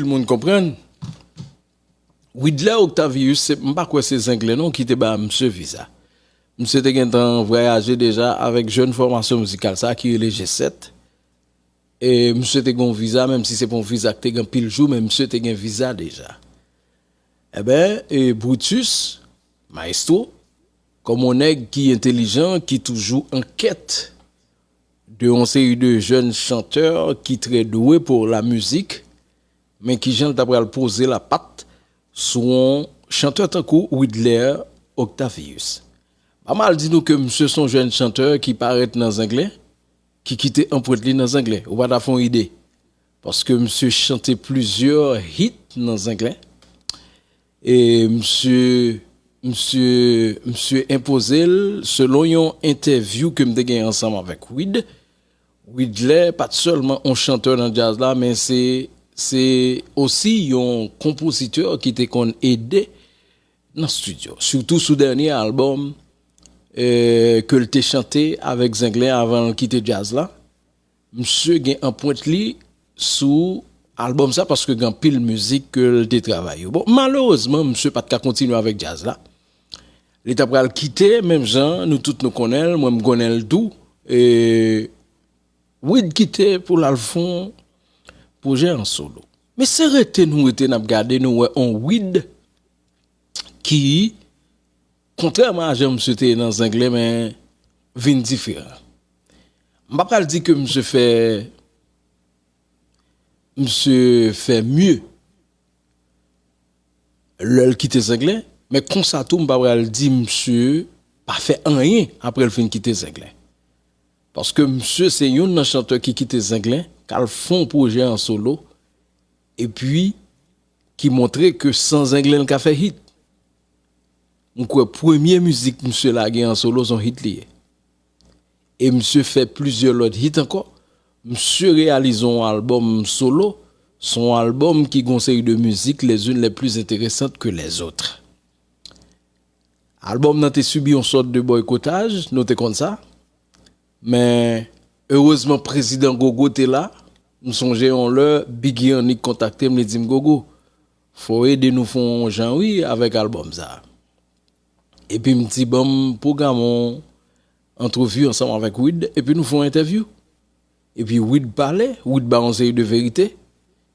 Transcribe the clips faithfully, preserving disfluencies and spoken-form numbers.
Moun konprann. Widler Octavius, se, m pa kwè se Zenglen non ki te ba misye viza. Misye te gentan vwayaje deja avèk jèn fòmasyon mizikal sa ki rele G sèt. E misye te gen yon viza, menm si se pa yon viza ki te gen pil jou, men misye te gen viza deja. Eben, e Brutus, maestro, kòm yon nèg ki entelijan, ki toujou an kèt de yon seri de jèn chantè ki trè dwe pou la mizik, men kijan l ta pral poze lapat sou yon chantè tankou Widler Octavius. Pa mal di nou ke misye se yon jèn chantè ki parèt nan Zenglen, ki kite anprent li nan Zenglen. Ou pa ta fè yon ide. Paske misye chante plizyè hit nan Zenglen. E misye, misye, misye enpoze l selon yon entèvyou ke m te gen ansanm avèk Wid. Widler pa t sèlman yon chantè nan djaz la, men se, se osi yon konpozitè ki te konn ede nan estidyo. Sitou sou dènye albòm, eh, ke l te chante avèk Zenglen avan l kite djaz la. Misye gen anprent li sou albòm sa paske gen anpil mizik ke l te travay yo. Bon, malerezman, misye pa t ka kontinye avèk djaz la. Li ta pral kite, menm jan nou tout nou konnen l, mwen m konnen l tou. E Wid kite pou l al fè yon pwojè an solo. Men se rete nou rete n ap gade, nou wè yon Wid ki, kontrèman a jan misye te ye nan Zenglen, men vin diferan. M pa pral di ke misye fè, misye fè mye lè l kite Zenglen, men konsa tou m pa pral di misye pa fè anyen apre l fin kite Zenglen. Paske misye se youn nan chantè ki kite Zenglen, k al fè yon pwojè an solo, epi ki montre ke san Zenglen l ka fè hit. M kwè premye mizik misye lage an solo se yon hit li ye. E misye fè plizyè lòt hit ankò. Misye reyalize yon albòm solo, se yon albòm ki gen yon seri de mizik, les unes les plus intéressantes que les autres. Albòm nan te sibi yon sòt de bòykotaj, nou te konn sa. Men, erezman, prezidan Gogo te la. M sonje yon lè, Biggy Annick kontakte m, li di m, "Gogo, fò w ede nou fè yon jan wi avèk albòm sa a." Epi m di, "Ban m pwograme yon antrevi ansanm avèk Wid, epi nou fè yon entèvyou." Epi Wid pale, Wid ba yon seri de verite.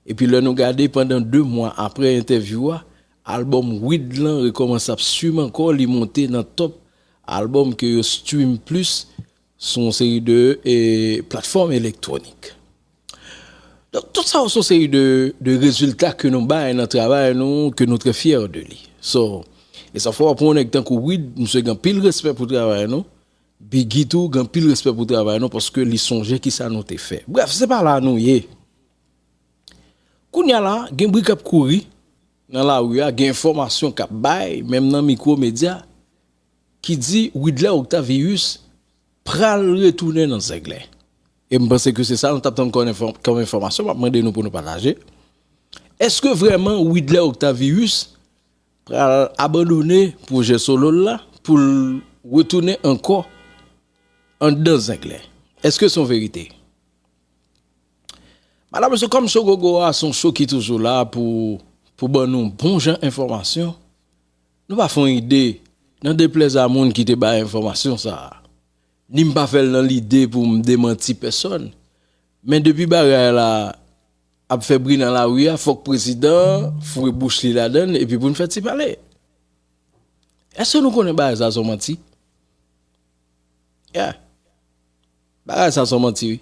Epi lè nou gade, pandan de mwa apre entèvyou a, albòm Wid lan rekòmanse ap swim ankò, li monte nan top albòm ke yo stream plis sou yon seri de, e, platfòm elektwonik. Donk, tout sa yo se yon seri de, de rezilta ke nou bay nan travay nou, ke nou trè fyè de li. So, e sa fè w ap wè yon nèg tankou Wid, misye gen anpil respè pou travay nou. Biggy tou, gen anpil respè pou travay nou, paske li sonje kisa nou te fè. Brèf, se pa la nou ye. Kounye a la, gen bri k ap kouri nan lari a, gen enfòmasyon k ap bay, menm nan mikwo medya, ki di Widler Octavius pral retounen nan Zenglen. E m panse ke se sa nou t ap tann kòm enfò-, kòm enfòmasyon, m ap mande nou pou nou pataje. Èske vrèman Widler Octavius pral abandone pwojè solo l la pou l retounen ankò anndan Zenglen? Èske se yon verite? Madam, mesye, kòm Show Gogo a se yon show ki toujou la pou, pou ban nou bon jan enfòmasyon, nou pa fè yon ide, nan deplèz a moun ki te bay enfòmasyon sa a. Ni m pa fè l nan lide pou m demanti pèsòn. Men depi bagay la ap fè bri nan lari a, fòk prezidan foure bouch li ladan l epi pou n fè ti pale. Èske nou konnen bagay sa se yon manti? Yeah. Bagay sa se yon manti, wi.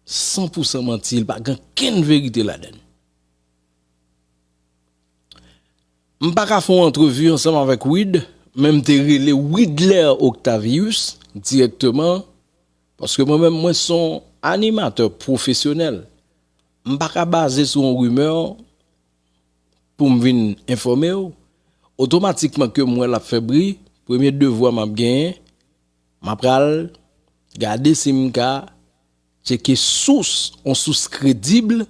San pou san manti, li pa gen kenn verite ladan l. M pa ka fè yon antrevi ansanm avèk Wid, men m te rele Widler Octavius dirèkteman, paske mwen menm, mwen se yon animatè pwofesyonèl. M pa ka baze sou yon rimè pou m vin enfòme w. Otomatikman ke m wè l ap fè bri, premye devwa m ap genyen, m ap pral gade si m ka tcheke sous, yon sous kredib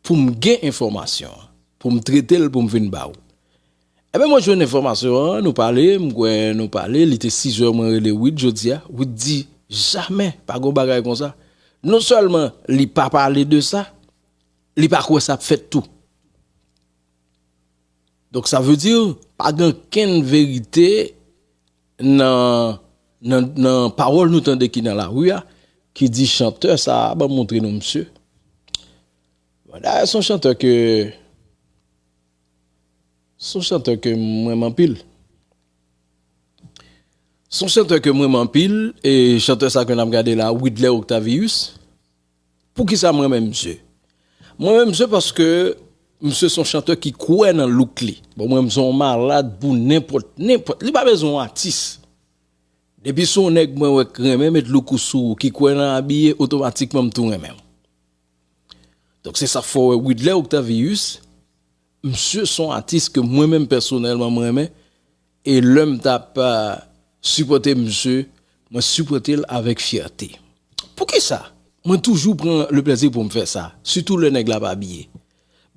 pou m gen enfòmasyon an, pou m trete l, pou m vin ba ou. Ebyen, mwen jwenn enfòmasyon an, nou pale, m kwè nou pale, li te sizè mwen rele Wid jodi a. Wid di, jamè, pa gen bagay konsa. Non sèlman li pa pale de sa, li pa kwè sa ap fèt tou. Donk, sa vle di, pa gen okenn verite nan, nan, nan pawòl nou tande ki nan lari a, ki di chantè sa a, ban m montre nou misye. Bon, dayè, se yon chantè ke, se yon chantè ke m renmen anpil. Se yon chantè ke m renmen anpil, e chantè sa ke n ap gade la, Widley Octavius. Poukisa m renmen misye? Mwen renmen misye paske misye se yon chantè ki kwè nan look li. Bon, mwen, m se yon malad pou nenpòt, nenpòt. Li pa bezwen yon atis. Depi se yon nèg mwen wè k renmen met look ou sou ou, ki kwè nan abiye, otomatikman m tou renmen w. Donk, se sa k fè w wè Widley Octavius, misye se yon atis ke mwen menm pèsonèlman m renmen, e lè m t ap, euh, sipòte misye, mwen sipòte l avèk fyète. Poukisa? Mwen toujou pran le plèzi pou m fè sa, sitou lè nèg la pa abiye.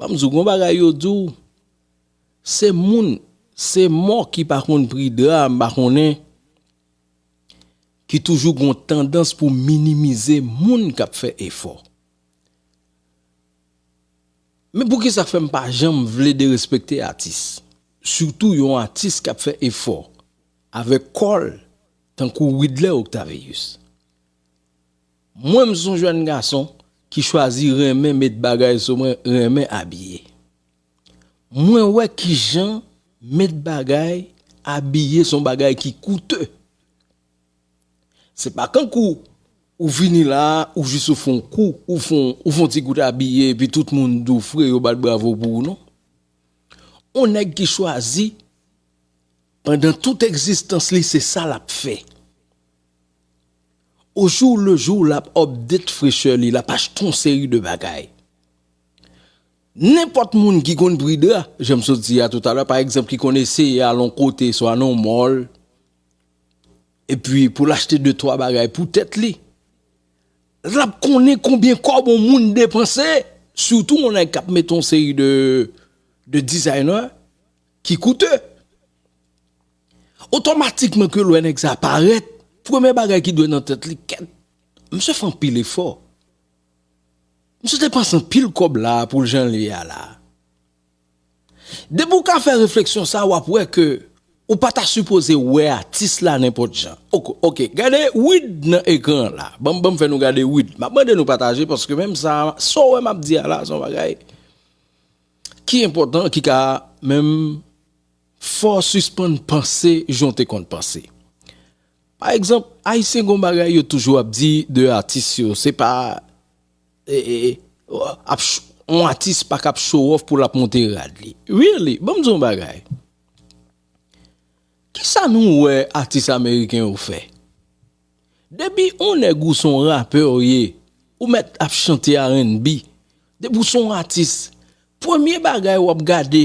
Ban m di w, gon bagay yo di w, se moun, se mò ki pa konn pri dra, m pa konnen, ki toujou gon tandans pou minimize moun k ap fè efò. Men poukisa k fè m pa janm vle derespekte atis? Sitou yon atis k ap fè efò avèk kò l, tankou Widley Octavius. Mwen, m se yon jèn gason ki chwazi renmen met bagay sou mwen, renmen abiye. Mwen wè kijan met bagay, abiye se yon bagay ki koute. Se pa kankou ou vini la, ou jis ou fè yon kou, ou fè yon, ou fè yon ti gout abiye, epi tout moun di w fre, yo bat bravo pou ou, non. On nèg ki chwazi, pandan tout egzistans li, se sa l ap fè. Au jour le jour, l ap update frechè li, l ap achte yon seri de bagay. Nenpòt moun ki konn pri dra, jan m sot di a toutalè, pa egzanp, ki konn eseye al yon kote, swa nan yon mall, epi pou l achte de twa bagay pou tèt li, l ap konnen konbyen kòb yon moun depanse, sitou yon nèg k ap mete yon seri de, de designer ki koute. Otomatikman ke lè nèg sa parèt, premye bagay ki dwe nan tèt li, kèt, misye fè anpil efò. Misye depanse anpil kòb la pou l jan l ye a la. Depi w ka fè refleksyon sa, w ap wè ke ou pa ta sipoze wè atis la nenpòt jan. Ok, ok, gade Wid nan ekran an la. Ban m, ban m fè nou gade Wid. M ap mande nou pataje paske menm sa, sa w wè m ap di a la, se yon bagay ki enpòtan, ki ka menm fè w sispann panse jan w te konn panse. Pa egzanp, Ayisyen gon bagay yo toujou ap di de atis yo, se pa, e, e, e, ap ch-, yon atis pa k ap show off pou l ap monte rad li. Really, ban m di w yon bagay. Kisa nou wè atis ameriken yo fè? Depi yon nèg ou se yon rapè w ye, ou mèt ap chante R and B, depi w se yon atis, premye bagay w ap gade,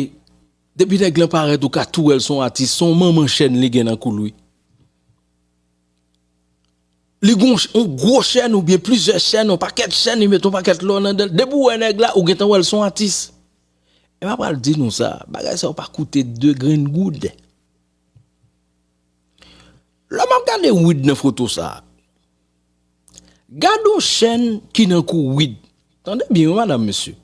depi nèg lan parèt, ou ka tou wè l se yon atis, se yon manman chèn li gen nan kou l, wi. Li gon yon gwo chèn oubyen plizyè chèn, yon pakèt chèn, li met yon pakèt lò nan dan l. Depi w wè nèg la, ou gentan wè l se yon atis. E m ap pral di nou sa, bagay sa yo pa koute de grenn goud. Lè m ap gade Wid nan foto sa, gade yon chèn ki nan kou Wid. Tande byen, wi, madanm, mesye.